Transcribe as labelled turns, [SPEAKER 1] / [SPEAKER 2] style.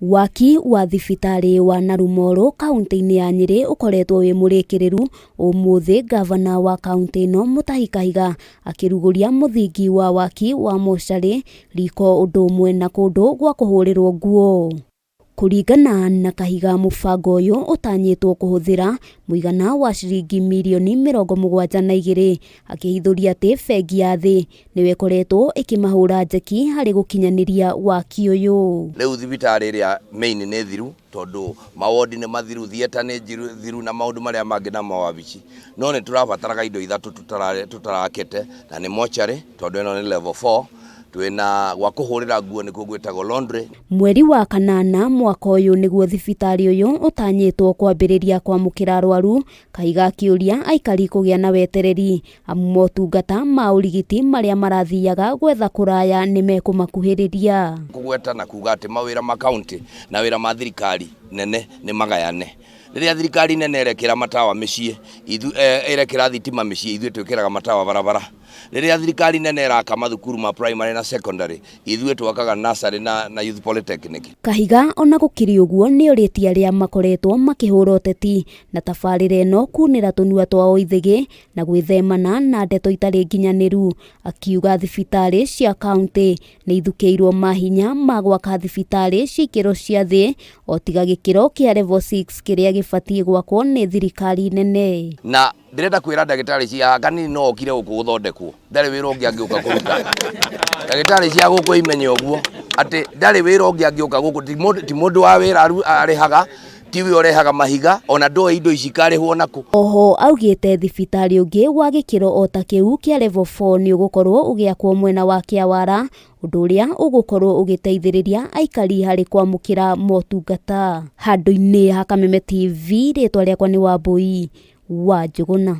[SPEAKER 1] Waki wa thibitarĩ wa Narumoro kauntĩ-inĩ ya Nyĩrĩ ũkoretwo wĩ mũrĩkĩrĩru, ũmũthĩ ngavana wa kauntĩ ĩno Mutahi Kahiga akĩrugũria mũthingi wa waki wa mocarĩ, riko ũndũ ũmwe na kũndũ gwa kũhũrĩrwo nguo. Kũringana na Kahiga mũbango ũyũ ũtanyĩtwo kũhũthĩra mũigana wa ciringi mirioni 72, akĩhithũria atĩ bengi ya thĩ nĩyo ĩkoretwo ĩkĩmahũra njeki harĩ gũkinyanĩria waki ũyũ.
[SPEAKER 2] Rĩu thibitarĩ ĩrĩa main nĩ thiru tondũ mawodi nĩ mathiru, theatre nĩ thiru na maũndũ marĩa mangĩ na mawabici. No nĩ tũrabataraga indo ithatũ tũtarakĩte na nĩ mortuary tondũ ĩno nĩ level 4, twĩna gwa kũhũrĩra nguo nĩkuo gwĩtagwo laundry.
[SPEAKER 1] Mweri wa kanana mwaka ũyũ nĩguo thibitarĩ ũyũ ũtanyĩtwo kwambĩrĩria kwamũkĩra arwaru, Kahiga akĩũria aikari kũgĩa na wetereri amu motungata ma ũrigiti marĩa marathiaga gwetha kũraya nĩ mekũmakuhĩrĩria.
[SPEAKER 2] Kũgweta na kuga atĩ mawĩra ma county na wĩra ma thirikari nene nĩ magayane. Rĩrĩa thirikari nene ĩrekĩra matawa mĩciĩ, ĩrekĩra thitima mĩciĩ, ithuĩ twĩkĩraga matawa barabara. Rĩrĩa thirikari nene ĩraka mathukuru ma primary na secondary, ithuĩ twakaga nursery na youth polytechnic.
[SPEAKER 1] Kahiga ona gũkĩrĩ ũguo nĩorĩtie arĩa makoretwo makĩhũra ũteti na tabarĩra ĩno kunĩra tũnua twao ithĩgĩ na gwĩthemana na ndeto itarĩ nginyanĩru, akiuga thibitarĩ cia kauntĩ nĩ ithukĩirwo mahinya ma gwaka thibitarĩ cia ikĩro cia thĩ o tiga gĩkĩro kĩa level 6 kĩrĩa gĩbatiĩ gwakwo nĩ thirikari nene.
[SPEAKER 2] Na ndĩrenda kwĩra ndagĩtarĩ cia kanini no okire gũkũ gũthondekwo, ndarĩ wĩra ũngĩ angĩũka kũruta. Ndagĩtarĩ cia gũkũ imenye ũguo atĩ ndarĩ wĩra ũngĩ angĩũka gũkũ, ti mũndũ wa wĩra arĩhaga, tiwe ũrehaga mahiga, ona ndoĩ indo ici ikarĩhwo nakũ.
[SPEAKER 1] Oho augĩte thibitarĩ ũngĩ wa gĩkĩro o ta kĩu kĩa level 4 nĩ ũgũkorwo ũgĩakwo mwena wa Kĩawara, ũndũ ũrĩa ũgũkorwo ũgĩteithĩrĩria aikari harĩ kwamũkĩra motungata. Handũ-inĩ ha Kameme TV, rĩtwa rĩakwa nĩ Wambũi wa Njũgũna.